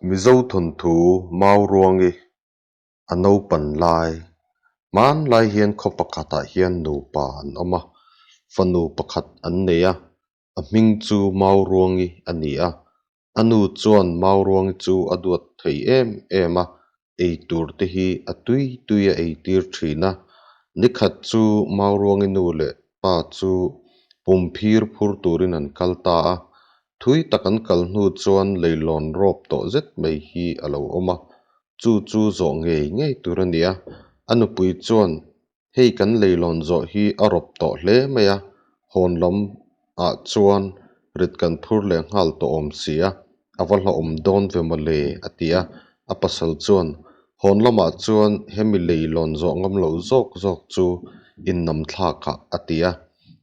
Mizo thawnthu Mauruangi a naupan lai. Hmanlai hian khaw pakhatah hian nupa an awm a, fanu pakhat an nei a, a hming chu Mauruangi a ni a. A nu chuan Mauruangi chu a duat thei em em a, ei tur te hi a tui tui a ei tir thin a. Nikhat chu Mauruangi nu leh pa chu pumphir phur turin an kal ta a, thui tak an kal hnu chuan leilawn rawp tawh zet mai hi a lo awm a, chu chu zawh ngei ngei tur a ni a. A nupui chuan Hei kan leilawn zawh hi a rawp tawh hle mai a, hawn lam ah chuan rit kan phur leh nghal tawh awm si a, a va hlauhawm dawn ve maw le a ti a, a pasal chuan hawn lamah chuan hemi leilawn zawh ngam loh zawk zawk chu innam thlak ah a ti a,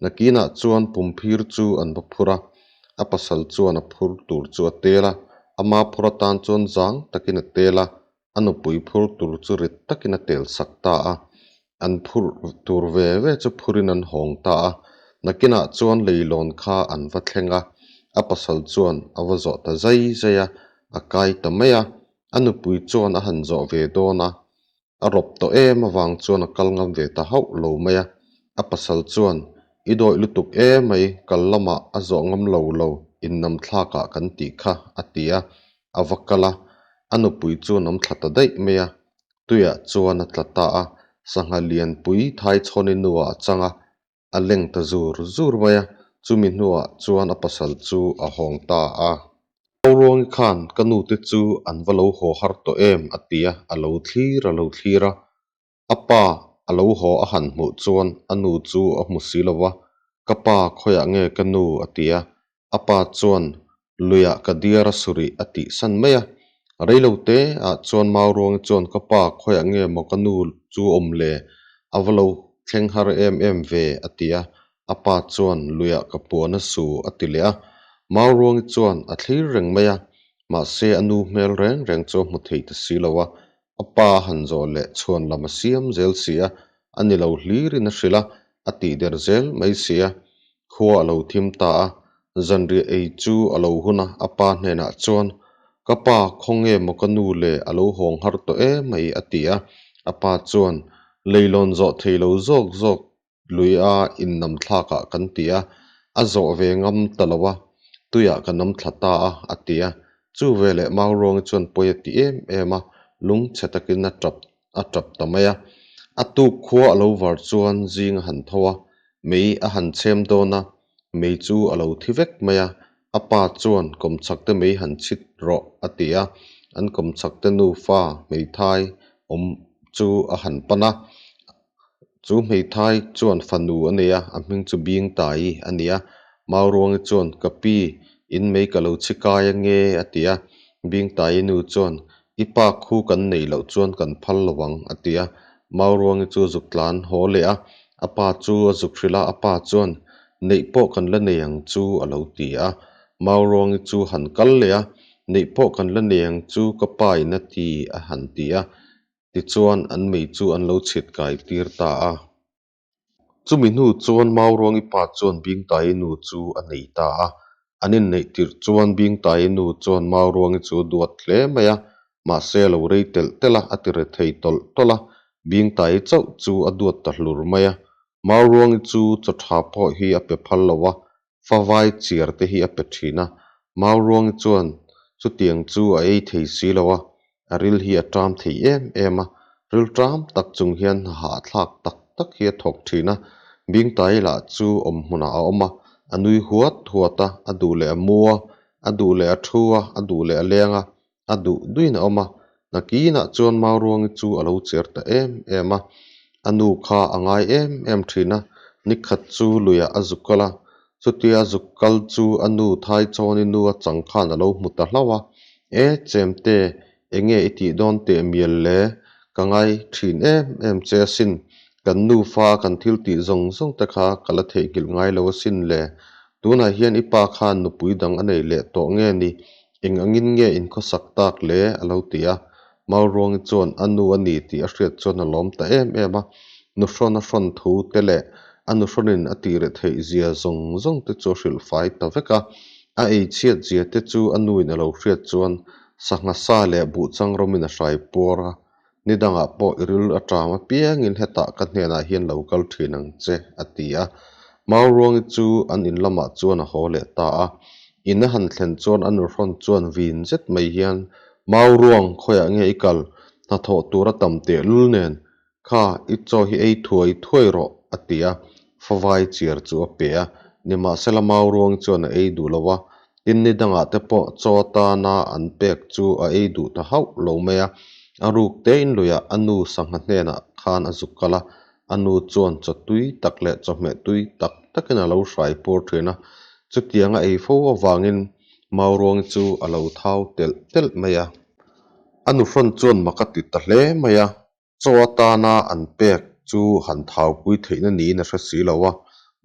nakinah chuan pumphir chu an va phur a, a pasal chuan a phur tur chu a tel a, ama phur atan chuan zang takin a tel a, A nupui phur tur chu rit takin a tel sak ta a, an phurh tur ve ve chu phurin an hawng ta a. Nakinah chuan leilawn kha an va thleng a, a pasal chuan a va zawh ta zai zai a, a kai ta mai a. A nupui chuan a han zawh ve dawn a, a rawp tawh em avang chuan a kal ngam ve ta hauh lo mai a. A pasal chuan, I dawih lutuk emai, kal lamah a zawh ngam lo lo, innamthlakah kan tih kha, a ti a. A va kal a, a nupui chu an awm thla ta daih mai a, tuiah chuan a tla ta a, sangha lianpui thaichhawni nuah a chang a, a leng ta zur zur mai a, chumi hnuah chuan a pasal chu a hawng ta a. Mauruangi khan ka nute chu an va lo haw har tawh em a ti a, a lo thlir a lo thlir a, a pa a lo haw a han hmuh chuan a nu chu a hmu si lo va, Ka pa khawiah nge ka nu? a ti a, a pa chuan Luiah ka diar a surih a tih san mai a, reilo te ah chuan Mauruangi chuan ka pa khawiah nge maw ka nu chu awm le? A va lo thleng har em em ve a ti a, a pa chuan Luiah ka puan a su a ti leh a, Mauruangi chuan a thlir reng mai a, mahse a nu hmel reng reng chu a hmu thei ta si lo a, A pa a han zawh leh chhuan lam a siam zel si a, a ni lo hlirin a hrilh a, a tih der zel mai si a. Khua a lo thim ta a, zanriah ei chu a lo hun a, a pa hnenah chuan, Ka pa, khawnge maw ka nu le a lo hawng har tawh em mai a ti a. A pa chuan, Leilawn zawh thei lo zawk zawk lui a innam thlakah kan ti a, a zawh ve ngam ta lo a, tuiah ka nam thla ta a, a ti a. Chu veleh Mauruangi chuan pawi a ti em em a, lungchhe takin a tap a tap ta mai a. A tuk khua a lo var chuan zing a han tho a, mei a han chhem dawn a, mei chu a lo thi vek mai a, a pa chuan kawmchhakte mei han chhit rawh a ti a, an kawmchhakte nufa hmeithai awm chu a han pan a. Chu hmeithai chuan fanu a nei a, a hming chu Bingtai a ni a. Mauruangi chuan, Ka pi, in mei ka lo chhi kai ange a ti a. Bingtai nu chuan, I pa khu kan neih loh chuan kan phal lo ang a ti a. Mauruangi chu a zuk tlan haw leh a, a pa chu a zuk hrilh a, a pa chuan, Neih pawh kan la nei ang chu a lo ti a. Mauruangi chu han kal leh a, Neih pawh kan la nei ang chu ka pa in a ti a han ti a. Tichuan, an mei chu an lo chhit kai tir ta a. Chumi hnu chuan Mauruangi pa chuan Bingtaii nu chu a nei ta a. An inneih tirh chuan Bingtaii nu chuan Mauruangi chu a duat hle mai a, mahse a lo rei telh telh a, a ti re thei tawlh tawlh a. Bingtaii chauh chu a duat ta hlur mai a. Mauruangi chu chaw tha pawh hi a pe phal lo a, favai chiar te hi a pe thin a, Mauruangi chuan chutiang chu a ei thei si lo a, a ril hi a ṭam thei em em a, ril ṭam tak chung hian hahthlak tak tak hi a thawk thin a, Bingtai lah chu awm hmunah a awm a, a nui huat huat a, a duh leh a mu a, a duh leh a thu a, a duh leh a leng a, a duh duin a awm a, nakinah chuan Mauruangi chu a lo cher ta em em a, a nu kha a ngai em em thin a, nikhat chu luiah a zuk kal a, chutia a zuk kal chu a nu Thaichawni nu a chang khan a lo hmu ta hlauh a, E Chemte, enge i tih dawn teh mial le, ka ngai thin em em che asin, kan nufa kan thil tih zawng zawng te kha ka la theihnghilh ngai lo asin le, tunah hian i pa khan nupui dang a nei leh tawh nge ni, Eng angin nge in khawsak tak le? a lo ti a. Mauruangi chuan a nu a ni tih a hriat chuan a lawm ta em em a. Nuhrawn a hrawn thu te leh a nuhrawnin a tih reh theih zia zawng zawng te chu a hrilh fai ta vek a. A ei chhiat zia te chu a nuin a lo hriat chuan Sangha sa leh buhchang rawmin a hrai puar a, ni dangah pawh i ril a ṭam apiangin hetah ka hnenah hian lo kal ṭhin ang che, a ti a. Mauruangi chu an in lamah chuan a haw leh ta a. In a han thlen chuan a nuhrawn chuan vin zet mai hian, Mauruang, khawiah nge i kal? Hnathawh tur a tam tehlul nen, Kha, i chaw hi ei thuai thuai rawh, a ti a, favai chiar chu a pe a. Nimahsela Mauruang chuan a ei duh lo a, tin ni dangah te pawh chaw atana an pek chu a ei duh ta hauh lo mai a. A ruk tein luiah a nu sangha hnenah khan a zuk kal a, a nu chuan chaw tui tak leh chawhmeh tui tak takin a lo hrai pur thin a. Chutiang a ei fo avangin Mauruang chu a lo thau telh telh mai a. A nuhrawn chuan mak a ti ta hle mai a. Chaw atana an pek chu han thaupui theihna niin a hre si lo a,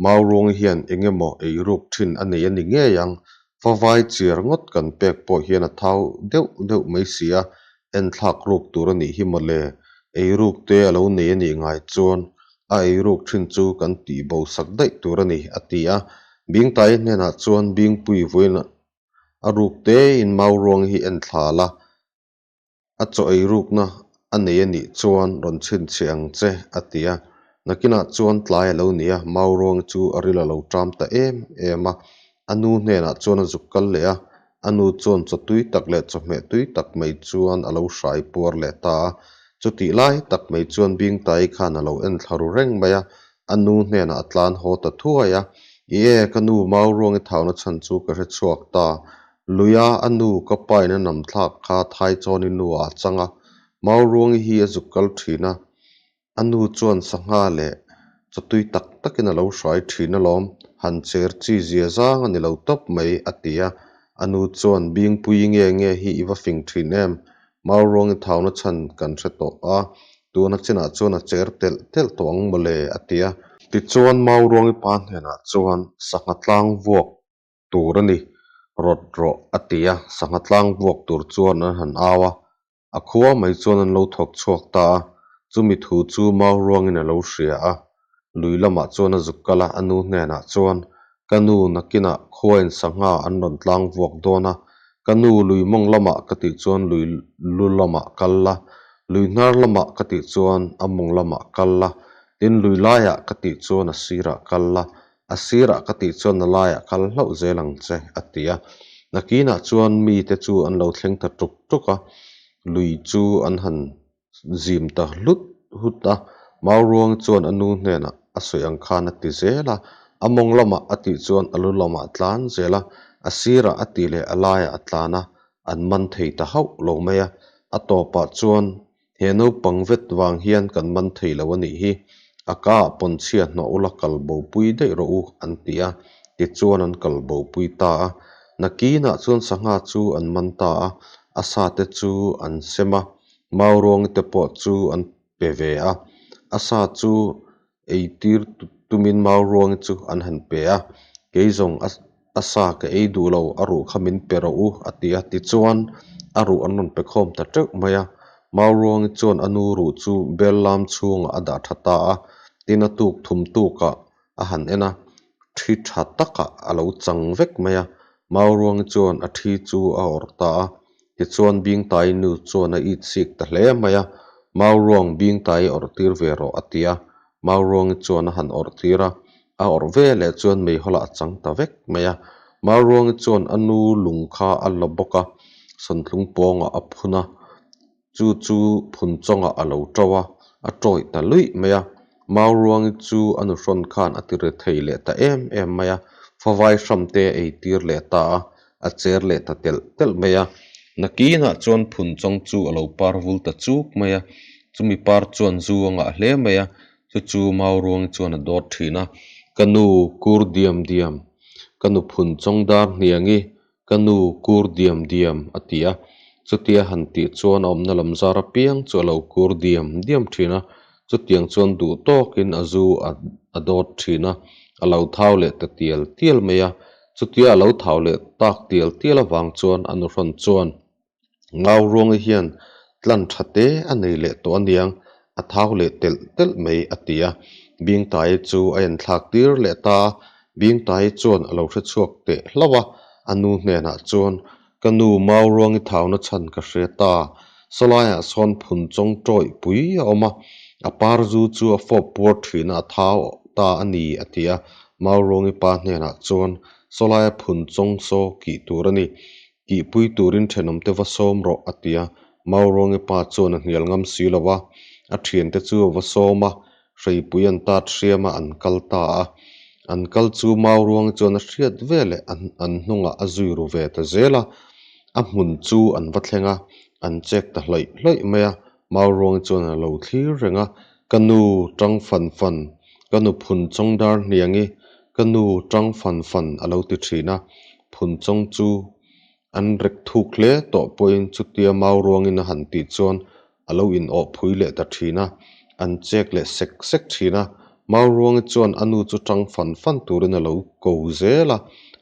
Mauruang hian eng emaw eiruk thin a nei a ni ngei ang. Favai chiar ngawt kan pek pawh hian a thau deuh deuh mai si a, enthlak ruk tur a nih hi mawle. Eiruk te a lo nei a nih ngai chuan a eiruk thin chu kan tih bo sak daih tur a ni, a ti a. Bingtai hnenah chuan Bingpui vawiin a ruk tein Mauruang hi enthla la, A chaw ei rukna a nei a nih chuan rawn chhinchhiah ang che, a ti a. Nakinah chuan tlai a lo ni a, Mauruang chu a ril a lo ṭam ta em em a. A nu hnenah chuan a zuk kal leh a, a nu chuan chaw tui tak leh chawhmeh tui tak mai chuan a lo hrai puar leh ta a. Chutih lai tak mai chuan Bingtai khan a lo en thla ru reng mai a, a nu hnenah a tlan haw ta thuai a. I e, ka nu Mauruang i thauna chhan chu ka hre chhuak ta, Luia a nu ka pain a nam thlak kha Thaichawni nu ah a chang a, Mauruangi hi a zuk kal thin a, a nu chuan sangha leh chawtui tak takin a lo hrai thin alawm, han cher chi zia zang a ni lo tawp mai, a ti a. A nu chuan, Bingpui nge nge hi i va fing thin em? Mauruangi thauna chhan kan hre tawh a, tuna chinah chuan a cher telh telh tawh ang mawle, a ti a. Tichuan Mauruangi pa hnenah chuan sangha tlang vuak tur a ni, rawt rawh a ti a, sangha tlang vuak tur chuan an han au a, a khua mai chuan an lo thawk chhuak ta a, chumi thu chu mau ruangin a lo hria a, lui lamah chuan a zuk kal a, a nu hnenah chuan, Ka nu nakinah khuain sangha an rawn tlang vuak dawn a, ka nu lui mawng lamah ka tih chuan lui lu lamah kal la, lui hnar lamah ka tih chuan a mawng lamah kal la, tin lui laiah ka tih chuan a sirah kal la, A sirah ka tih chuan a laiah kal hlauh zel ang che, a ti a. Nakinah chuan mite chu an lo thleng ta tuk tuk a, lui chu an han zim ta hlut hut a. Mauruang chuan a nu hnenah a sawi ang khan a ti zel a, a mawng lamah a tih chuan a lu lamah a tlan zel a, a sirah a tih leh a laiah a tlan a, an man thei ta hauh lo mai a. A tawpah chuan He naupang vet vang hian kan man thei lo a nih hi, a ka ah pawn chhia hnawh ula kal bopui daih rawh u an ti a, tichuan an kal bopui ta a. Nakinah chuan sangha chu an man ta a, a sa te chu an sem a, mauruangi te pawh chu an pe ve a, a sa chu Eitir tumin mauruang chu an han pe a, kei zawng a sa ka ei duh lo, a ruh kha min pe rawh u a ti a, tichuan a ruh an rawn pe khawm ta teuh mai a. Mauruangi chuan a nu ruh chu bel lam chhungah a dah tha ta a, tin a tuk thum tukah a han en a, thi tha takah a lo chang vek mai a. Mauruangi chuan a thi chu a awrh ta a, Tichuan Bingtai nu chuan a it sik ta hle mai a, Mauruang Bingtai awrh tir ve rawh a ti a, Mauruangi chuan a han awrh tir a, a awrh ve leh chuan meihawlah a chang ta vek mai a. Mauruangi chuan a nu lung kha a la bawk a, sawntlung pawngah a phun a, chu chu phun chawngah a lo to a, a tawih ta luih mai a. Mauruangi chu a nuhrawn khan a ti ri thei leh ta em em mai a, favai hram te a ei tir leh ta a, a cher leh ta telh telh mai a. Nakinah chuan phun chawng chu a lo par vul ta chuk mai a, chumi par chuan zu a ngah hle mai a, chu chu Mauruangi chuan a dawt thin a, Ka nu kur diam diam, ka nu phun chawng dar hniangi, ka nu kur diam diam a ti a. Chutia han tih chuan a awmna lam zar apiang chu a lo kur diam diam thin a, Chutiang chuan duh tawkin a zu a dawt thin a, a lo thau leh ta tial tial mai a. Chutia a lo thau leh tak tial tial avang chuan a nuhrawn chuan Ngauruangi hian tlan tha te a nei leh tawh aniang, a thau leh telh telh mai a ti a. Bingtaia chu a enthlak tir leh ta a, Bingtaia chuan a lo hre chhuak teh hlauh a, a nu hnenah chuan. Ka nu Mauruangi thauna chhan ka hre ta. Sawlaiah sawn phun chawng tawih pui a awm a, a par zu chu a fawp puar thin a, a thau ta a ni, a ti a. Mauruangi pa hnenah chuan, Sawlaia phun chawng saw kih tur a ni. Kihpui turin thenawmte va sawm rawh, a ti a. Mauruangi pa chuan a hnial ngam si lo a, a thiante chu a va sawm a, hreipui an tat hriam a, an kal ta a. An kal chu Mauruangi chuan a hriat ve leh an hnungah a zui ru ve ta zel a. A hmun chu an va thleng a, an chek ta hlawih hlawih mai a. Mauruangi chuan a lo thlir reng a, Ka nu tang fan fan, ka nu phun chawng dar hniangi, ka nu tang fan fan a lo ti thin a. Phun chawng chu an rek thuk hle tawh pawhin chutia Mauruangin a han tih chuan a lo inawh phui leh ta thin a, an chek leh sek sek thin a. Mauruangi chuan a nu chu tang fan fan turin a lo ko zel a,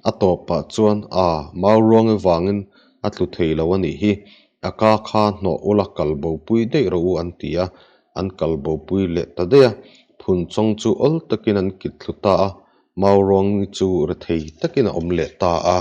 a tawpah chuan, A, Mauruangi vangin a tlu thei lo a nih hi, A ka kha hnawh ula kal bopui daih rawh u an ti a, an kal bopui leh ta daih a. Phun chawng chu awl takin an kit thlu ta a, Mauruangi chu rethei takin a awm leh ta a.